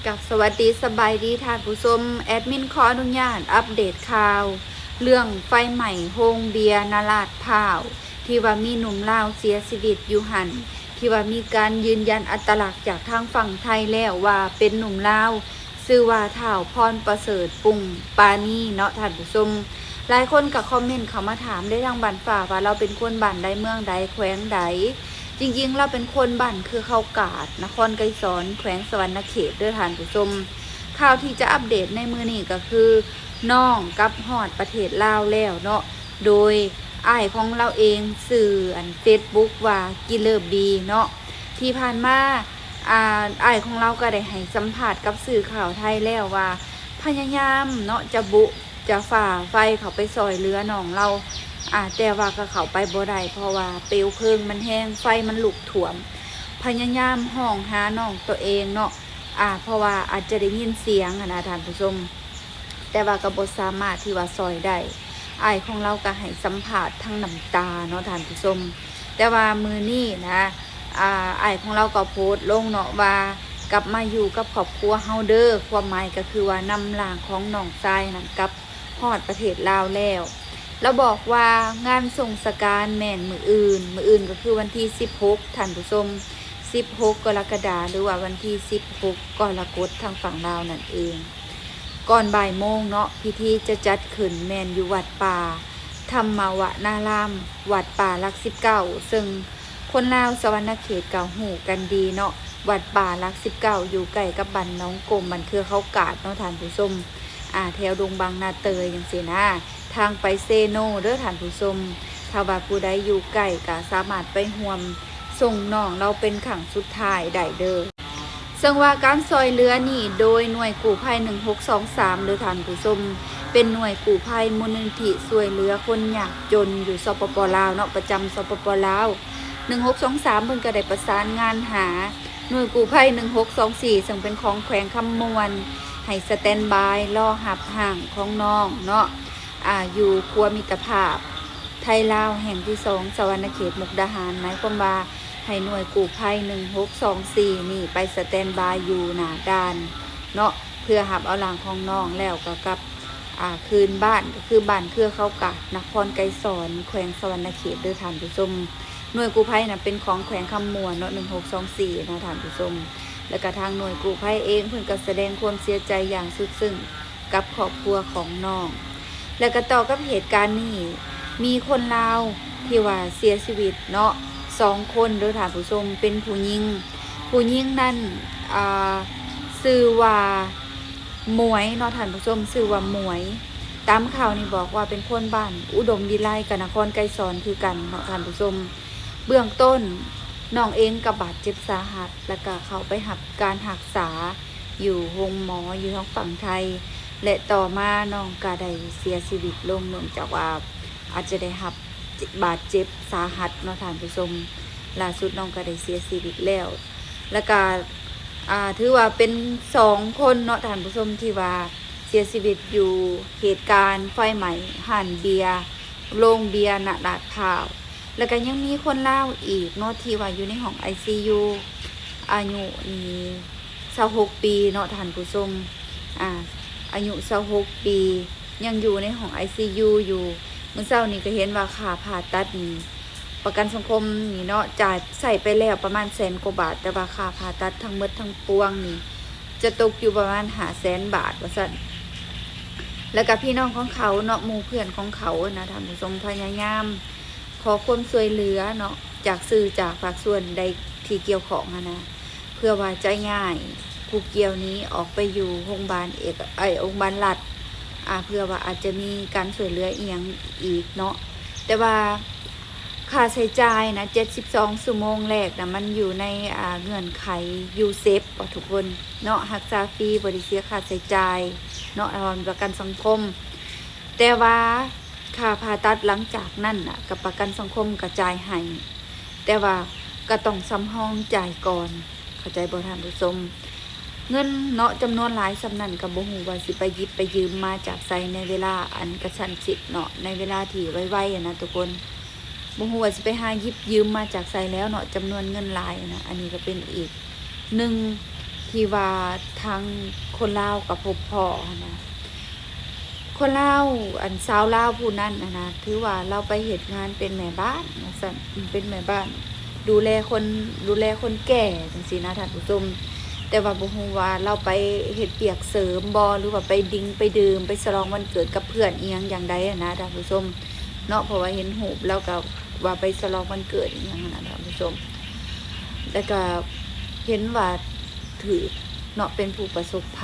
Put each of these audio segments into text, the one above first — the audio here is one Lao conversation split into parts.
ກັບສະຫວັດດີສະບາຍດີທ່ານຜູ້ຊົມ, ແອດມິນຂໍອະນຸຍາດອັບເດດຂ່າວເລື່ອງໄຟໄໝ້ໂຮງເບຍນະລາດພ້າວ ທີ່ວ່າມີໜຸ່ມລາວເສຍຊີວິດຢູ່ຫັ້ນ, ທີ່ວ່າມີການຢືນຢັນອັດຕະລັກຈາກທາງຝັ່ງໄທແລ້ວວ່າເປັນໜຸ່ມລາວ ຊື່ວ່າທ້າວພອນປະເສີດ ປຸ້ງປານີເນາະທ່ານຜູ້ຊົມ. ຫຼາຍຄົນກໍຄອມເມັນເຂົ້າມາຖາມເດ້ທາງບ້ານຟ້າວ່າລາວເປັນຄົນບ້ານໃດເມືອງໃດແຂວງໃດ. ຈິງໆລາວເປັນຄົນບ້ານເຄືອເຂົາກາດ ນະຄອນໄກສອນ ແຂວງສະຫວັນນະເຂດເດີທ່ານຜູ້ຊົມ. ຂ່າວທີ່ຈະອັບເດດໃນມື້ນີ້ກໍຄື ນ້ອງກັບຮອດປະເທດລາວແລ້ວເນາະ, ໂດຍອ້າຍຂອງລາວເອງຊື່ອັນເຟສບຸກວ່າ ກິເລີບບີ ເນາະ. ທີ່ຜ່ານມາ ອາ ອ້າຍຂອງລາວກໍໄດ້ໃຫ້ສຳພາດກັບສື່ຂ່າວໄທແລ້ວວ່າ ພະຍາຍາມເນາະ ຈະບຸ ຈະຝ່າໄຟເຂົ້າໄປຊ່ອຍເຫຼືອນ້ອງລາວ ອາ ແຕ່ວ່າກໍເຂົ້າໄປບໍ່ໄດ້ ເພາະວ່າເປວເພີງມັນແຮງ ໄຟມັນລຸກຖ້ວມ. ພະຍາຍາມຮ້ອງຫານ້ອງຕົວເອງເນາະ ອາ ເພາະວ່າອາດຈະໄດ້ຍິນສຽງຫັ້ນນະທ່ານຜູ້ຊົມ, ແຕ່ວ່າກໍບໍ່ສາມາດທີ່ວ່າຊ່ອຍໄດ້. ອ້າຍຂອງລາວກໍໃຫ້ສຳພາດທັງນ້ຳຕາເນາະທ່ານຜູ້ຊົມ. ແຕ່ວ່າມື້ນີ້ນະ ອາ ອ້າຍຂອງລາວກໍໂພສລົງເນາະວ່າ ກັບມາຢູ່ກັບຄອບຄົວເຮົາເດີ, ຄວາມໝາຍກໍຄືວ່ານຳຮ່າງຂອງນ້ອງຊາຍນັ້ນກັບຮອດປະເທດລາວແລ້ວ. ລາວບອກວ່າງານສົ່ງສະການແມ່ນມື້ອື່ນ, ມື້ອື່ນກໍຄືວັນທີສິບຫົກ ທ່ານຜູ້ຊົມ, ສິບຫົກກໍລະກະດາ ຫຼືວ່າວັນທີສິບຫົກກໍລະກົດ ທາງຝັ່ງລາວນັ້ນເອງ. ກ່ອນບ່າຍໂມງເນາະ ພິທີຈະຈັດຂຶ້ນແມ່ນຢູ່ວັດປ່າທຳມະວະນາລາມ ວັດປ່າຫຼັກສິບເກົ້າ ເຊິ່ງຄົນລາວສະຫວັນນະເຂດກໍຮູ້ກັນດີເນາະ, ວັດປ່າຫຼັກສິບເກົ້າ ຢູ່ໃກ້ກັບບ້ານໜອງກົມ ບ້ານເຄືອເຂົາກາດເນາະທ່ານຜູ້ຊົມ, ອາ ແຖວດົງບາງນາເຕີຍຈັ່ງຊີ້ນະ. ທາງໄປເຊໂນເດີທ່ານຜູ້ຊົມ, ຖ້າວ່າຜູ້ໃດຢູ່ໃກ້ກໍສາມາດໄປຮ່ວມສົ່ງນ້ອງລາວເປັນຄັ້ງສຸດທ້າຍໄດ້ເດີ. ເຊິ່ງວ່າການຊ່ອຍເຫຼືອນີ້ໂດຍໜ່ວຍກູ້ໄພໜຶ່ງຫົກສອງສາມເດີທ່ານຜູ້ຊົມ, ເປັນໜ່ວຍກູ້ໄພມູນນິທິຊ່ວຍເຫຼືອຄົນຍາກຈົນຢູ່ ສປປ ລາວເນາະ, ປະຈຳ ສປປ ລາວ. ໜຶ່ງຫົກສອງສາມ ເພິ່ນກໍໄດ້ປະສານງານຫາໜ່ວຍກູ້ໄພໜຶ່ງຫົກສອງສີ່ ເຊິ່ງເປັນຂອງແຂວງຄຳມ່ວນ ໃຫ້ສະແຕນບາຍລໍຮັບຮ່າງຂອງນ້ອງເນາະ ອາ ຢູ່ຂົວມິດຕະພາບໄທລາວແຫ່ງທີສອງ ສະຫວັນນະເຂດ ມຸກດາຫານ. ໝາຍຄວາມວ່າໃຫ້ໜ່ວຍກູ້ໄພໜຶ່ງຫົກສອງສີ່ນີ້ໄປສະແຕນບາຍຢູ່ໜ້າດ່ານເນາະ ເພື່ອຮັບເອົາຮ່າງຂອງນ້ອງແລ້ວກໍກັບ ອາ ຄືນບ້ານ ກໍຄືບ້ານເຄືອເຂົາກາດ ນະຄອນໄກສອນ ແຂວງສະຫວັນນະເຂດເດີທ່ານຜູ້ຊົມ. ໜ່ວຍກູ້ໄພນະເປັນຂອງແຂວງຄຳມ່ວນເນາະ ໜຶ່ງຫົກສອງສີ່ນະທ່ານຜູ້ຊົມ. ແລ້ວກະທາງໜ່ວຍກູ້ໄພເອງເພິ່ນກໍສະແດງຄວາມເສຍໃຈຢ່າງສຸດຊຶ້ງ ກັບຄອບຄົວຂອງນ້ອງ. ແລ້ວກະຕໍ່ກັບເຫດການນີ້ ມີຄົນລາວທີ່ວ່າເສຍຊີວິດເນາະ ສອງຄົນເດີທ່ານຜູ້ຊົມ ເປັນຜູ້ຍິງ. ຜູ້ຍິງນັ້ນ ອາ ຊື່ວ່າໝວຍເນາະທ່ານຜູ້ຊົມ ຊື່ວ່າໝວຍ. ຕາມຂ່າວນີ້ບອກວ່າເປັນຄົນບ້ານອຸດົມວິໄລ ກະນະຄອນໄກສອນຄືກັນເນາະທ່ານຜູ້ຊົມ. ເບື້ອງຕົ້ນນ້ອງເອງກະບາດເຈັບສາຫັດ ແລ້ວກະເຂົ້າໄປຮັບການຮັກສາ ຢູ່ໂຮງໝໍຢູ່ທາງຝັ່ງໄທ ແລະ ຕໍ່ມານ້ອງກະໄດ້ເສຍຊີວິດລົງ ເນື່ອງຈາກວ່າອາດຈະໄດ້ຮັບບາດເຈັບສາຫັດເນາະທ່ານຜູ້ຊົມ. ລ່າສຸດນ້ອງກະໄດ້ເສຍຊີວິດແລ້ວ ແລ້ວກະ ອາ ຖືວ່າເປັນສອງຄົນເນາະທ່ານຜູ້ຊົມ ທີ່ວ່າເສຍຊີວິດຢູ່ເຫດການໄຟໄໝ້ຮ້ານເບຍ ໂລງເບຍນະລາດພ້າວ. ແລ້ວກະຍັງມີຄົນລາວອີກເນາະ ທີ່ວ່າຢູ່ໃນຫ້ອງໄອຊີຢູ ອາຍຸນີ້ຊາວຫົກປີເນາະທ່ານຜູ້ຊົມ ອາ ອາຍຸຊາວຫົກປີ ຍັງຢູ່ໃນຫ້ອງໄອຊີຢູຢູ່. ມື້ເຊົ້ານີ້ກະເຫັນວ່າຄ່າຜ່າຕັດນີ້ ປະກັນສັງຄົມນີ້ເນາະ ຈ່າຍໃຊ້ໄປແລ້ວປະມານແສນກວ່າບາດ, ແຕ່ວ່າຄ່າຜ່າຕັດທັງໝົດທັງປວງນີ້ ຈະຕົກຢູ່ປະມານຫ້າແສນບາດວ່າຊັ້ນ. ແລ້ວກະພີ່ນ້ອງຂອງເຂົາເນາະ ໝູ່ເພື່ອນຂອງເຂົານະທ່ານຜູ້ຊົມ ພະຍາຍາມ ຂໍຄວາມຊ່ວຍເຫຼືອເນາະ ຈາກສື່ຈາກພາກສ່ວນໃດທີ່ກ່ຽວຂ້ອງຫັ້ນນະ ເພື່ອວ່າຈະຍ້າຍຜູ້ກ່ຽວນີ້ອອກໄປຢູ່ໂຮງບານເອກ ເອີຍ ໂຮງບານລັດ ອາ ເພື່ອວ່າອາດຈະມີການຊ່ວຍເຫຼືອອີ່ຫຍັງອີກເນາະ. ແຕ່ວ່າຄ່າໃຊ້ຈ່າຍນະ ເຈັດສິບສອງຊົ່ວໂມງແລກນະ ມັນຢູ່ໃນ ອາ ເງື່ອນໄຂ ຢູເຊັບ ບໍ່ທຸກຄົນເນາະ ຮັກສາຟຣີ ບໍ່ໄດ້ເສຍຄ່າໃຊ້ຈ່າຍເນາະ ປະກັນສັງຄົມ. ແຕ່ວ່າ ຄ່າຜ່າຕັດຫຼັງຈາກນັ້ນນະ ກະປະກັນສັງຄົມກະຈ່າຍໃຫ້ ແຕ່ວ່າກະຕ້ອງສຳຮອງຈ່າຍກ່ອນ ເຂົ້າໃຈບໍ່ທ່ານຜູ້ຊົມ? ເງິນເນາະ ຈຳນວນຫຼາຍສ່ຳນັ້ນ ກະບໍ່ຮູ້ວ່າຊິໄປຢິບໄປຢືມມາຈາກໃສ ໃນເວລາອັນກະຊັ້ນຊິດເນາະ ໃນເວລາທີ່ໄວໆຫັ້ນນະທຸກຄົນ. ບໍ່ຮູ້ວ່າຊິໄປຫາຢິບຢືມມາຈາກໃສແລ້ວເນາະ ຈຳນວນເງິນຫຼາຍຫັ້ນນະ. ອັນນີ້ກະເປັນອີກໜຶ່ງ ທີ່ວ່າທາງຄົນລາວກໍພົບພໍ້ຫັ້ນນະ. ຄົນລາວ ອັນຊາວລາວຜູ້ນັ້ນຫັ້ນນະ ຖືວ່າລາວໄປເຮັດງານເປັນແມ່ບ້ານວ່າຊັ້ນ, ເປັນແມ່ບ້ານ ດູແລຄົນ ດູແລຄົນແກ່ຈັ່ງຊີ້ນະທ່ານຜູ້ຊົມ. ແຕ່ວ່າບໍ່ຮູ້ວ່າລາວໄປເຮັດວຽກເສີມບໍ່ ຫຼືວ່າໄປດິ່ງໄປດື່ມ ໄປສະຫຼອງວັນເກີດກັບເພື່ອນອີ່ຫຍັງຢ່າງໃດຫັ້ນນະທ່ານຜູ້ຊົມເນາະ. ເພາະວ່າເຫັນຮູບລາວກໍວ່າໄປສະຫຼອງວັນເກີດອີ່ຫຍັງຫັ້ນນະທ່ານຜູ້ຊົມ. ແລ້ວກໍເຫັນວ່າຖືກເນາະ ເປັນຜູ້ປະສົບໄພ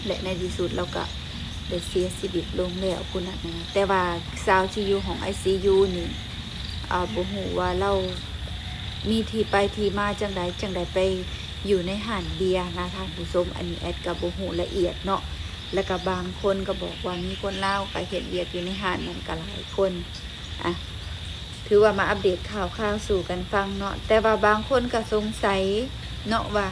ແລະ ໃນທີ່ສຸດລາວກໍໄດ້ເສຍຊີວິດລົງແລ້ວພຸ້ນນະ. ແຕ່ວ່າຊາວທີ່ຢູ່ຫ້ອງໄອຊີຢູນີ້ ອ່າ ບໍ່ຮູ້ວ່າລາວມີທີ່ໄປທີ່ມາຈັ່ງໃດ ຈັ່ງໃດໄປຢູ່ໃນຮ້ານເບຍນະທ່ານຜູ້ຊົມ. ອັນນີ້ແອດກໍບໍ່ຮູ້ລະອຽດເນາະ. ແລ້ວກໍບາງຄົນກໍບອກວ່າມີຄົນລາວກໍເຮັດວຽກຢູ່ໃນຮ້ານນັ້ນກໍຫຼາຍຄົນ. ອ່ະ ຖືວ່າມາອັບເດດຂ່າວຄາວສູ່ກັນຟັງເນາະ. ແຕ່ວ່າບາງຄົນກໍສົງໄສເນາະວ່າ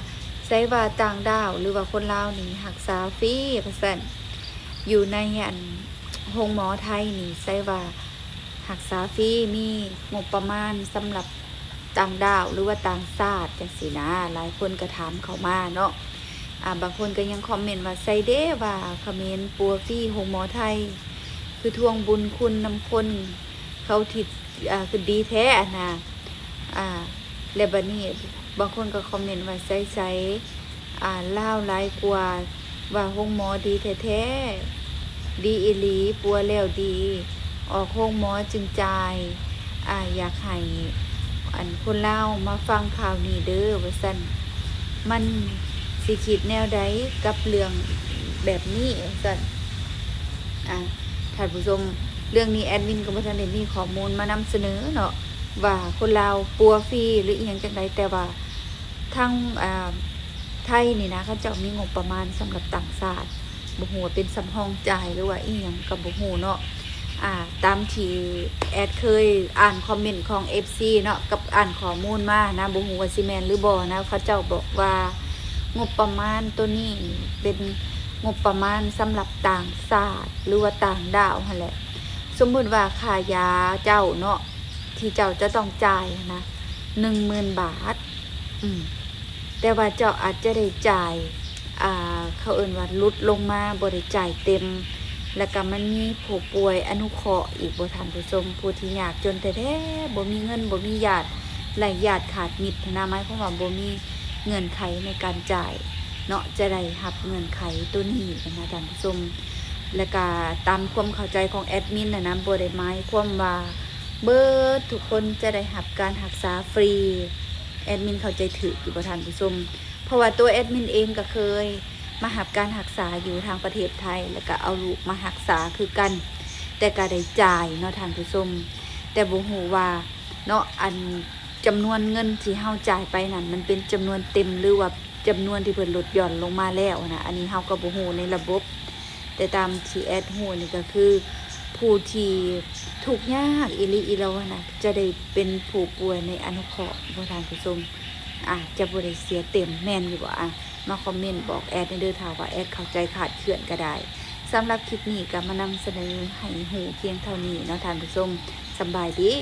ໃສວ່າຕ່າງດ້າວ ຫຼືວ່າຄົນລາວນີ້ຮັກສາຟຣີວ່າຊັ້ນ. ຢູ່ໃນ ອັນ ໂຮງໝໍໄທນີ້ ໃສວ່າຮັກສາຟຣີ ມີງົບປະມານສຳລັບຕ່າງດ້າວ ຫຼືວ່າຕ່າງຊາດຈັ່ງຊີ້ນະ. ຫຼາຍຄົນກໍຖາມເຂົ້າມາເນາະ. ອ່າ ບາງຄົນກໍຍັງຄອມເມັນວ່າ ໃສເດວ່າຂະເໝນປົວຟຣີໂຮງໝໍໄທ ຄືທວງບຸນຄຸນນຳຄົນເຂົາທີ່ ອ່າ ຄືດີແທ້ຫັ້ນນະ. ອ່າ ແລ້ວບາດນີ້ບາງຄົນກໍຄອມເມັນວ່າ ໃສໆ ອ່າ ລາວຫຼາຍກວ່າ ວ່າໂຮງໝໍດີແທ້ໆ ດີອີ່ຫຼີ ປົວແລ້ວດີ ອອກໂຮງໝໍຈຶ່ງຈ່າຍ. ອ່າ ຢາກໃຫ້ ອັນ ຄົນລາວມາຟັງຂ່າວນີ້ເດີວ່າຊັ້ນ. ມັນຊິຄິດແນວໃດກັບເລື່ອງແບບນີ້ວ່າຊັ້ນ. ອ່າ ທ່ານຜູ້ຊົມ ເລື່ອງນີ້ແອດມິນກໍບໍ່ທັນໄດ້ມີຂໍ້ມູນມານຳສະເໜີເນາະ ວ່າຄົນລາວປົວຟຣີ ຫຼື ອີ່ຫຍັງຈັ່ງໃດ. ແຕ່ວ່າທາງ ອ່າ ໄທນີ້ນະ ເຂົາເຈົ້າມີງົບປະມານສຳລັບຕ່າງຊາດ ບໍ່ຮູ້ວ່າເປັນສຳຮອງຈ່າຍ ຫຼືວ່າອີ່ຫຍັງກໍບໍ່ຮູ້ເນາະ. ອ່າ ຕາມທີ່ແອດເຄີຍອ່ານຄອມເມັນຂອງເອັຟຊີເນາະ ກັບອ່ານຂໍ້ມູນມານະ ບໍ່ຮູ້ວ່າຊິແມ່ນຫຼືບໍ່ນະ. ເຂົາເຈົ້າບອກວ່າງົບປະມານໂຕນີ້ເປັນງົບປະມານສຳລັບຕ່າງຊາດ ຫຼືວ່າຕ່າງດ້າວຫັ້ນແຫຼະ. ສົມມຸດວ່າຄ່າຢາເຈົ້າເນາະ ທີ່ເຈົ້າຈະຕ້ອງຈ່າຍຫັ້ນນະ ໜຶ່ງໝື່ນບາດ ອືມ ແຕ່ວ່າເຈົ້າອາດຈະໄດ້ຈ່າຍ ອ່າ ເຂົາເອີ້ນວ່າຫຼຸດລົງມາ ບໍ່ໄດ້ຈ່າຍເຕັມ. ແລ້ວກໍມັນມີຜູ້ປ່ວຍອະນຸເຄາະອີກບໍ່ທ່ານຜູ້ຊົມ ຜູ້ທີ່ຍາກຈົນແທ້ໆ ບໍ່ມີເງິນ ບໍ່ມີຍາດ ໄຮ້ຍາດຂາດມິດຫັ້ນນະ ໝາຍຄວາມວ່າບໍ່ມີເງື່ອນໄຂໃນການຈ່າຍເນາະ ຈະໄດ້ຮັບເງື່ອນໄຂໂຕນີ້ຫັ້ນນະທ່ານຜູ້ຊົມ. ແລ້ວກະຕາມຄວາມເຂົ້າໃຈຂອງແອດມິນຫັ້ນນະ ບໍ່ໄດ້ໝາຍຄວາມວ່າເບີດທຸກຄົນຈະໄດ້ຮັບການຮັກສາຟຣີ. ແອດມິນເຂົ້າໃຈຖືກຢູ່ບໍ່ທ່ານຜູ້ຊົມ? ເພາະວ່າຕົວແອດມິນເອງກໍເຄີຍມາຮັບການຮັກສາຢູ່ທາງປະເທດໄທ ແລ້ວກໍເອົາລູກມາຮັກສາຄືກັນ ແຕ່ກໍໄດ້ຈ່າຍເນາະທ່ານຜູ້ຊົມ. ແຕ່ບໍ່ຮູ້ວ່າເນາະ ອັນ ຈຳນວນເງິນທີ່ເຮົາຈ່າຍໄປນັ້ນ ມັນເປັນຈຳນວນເຕັມ ຫຼືວ່າຈຳນວນທີ່ເພິ່ນຫຼຸດຢ່ອນລົງມາແລ້ວນະ ອັນນີ້ເຮົາກໍບໍ່ຮູ້ໃນລະບົບ. ແຕ່ຕາມທີ່ແອດຮູ້ນີ້ກໍຄື ຜູ້ທີ່ທຸກຍາກອີ່ຫຼີອີ່ຫຼໍນະ ຈະໄດ້ເປັນຜູ້ປ່ວຍໃນອະນຸເຄາະບໍ່ທ່ານຜູ້ຊົມ? ອາດຈະບໍ່ໄດ້ເສຍເຕັມ ແມ່ນຢູ່ບໍ່? ອາ ມາຄອມເມັນບອກແອດແດ່ເດີ ຖ້າວ່າແອດເຂົ້າໃຈຄາດເຄື່ອນກໍໄດ້. ສຳລັບຄລິບນີ້ກໍມານຳສະເໜີໃຫ້ຮູ້ພຽງເທົ່ານີ້ເນາະທ່ານຜູ້ຊົມ. ສຳບາຍດີ.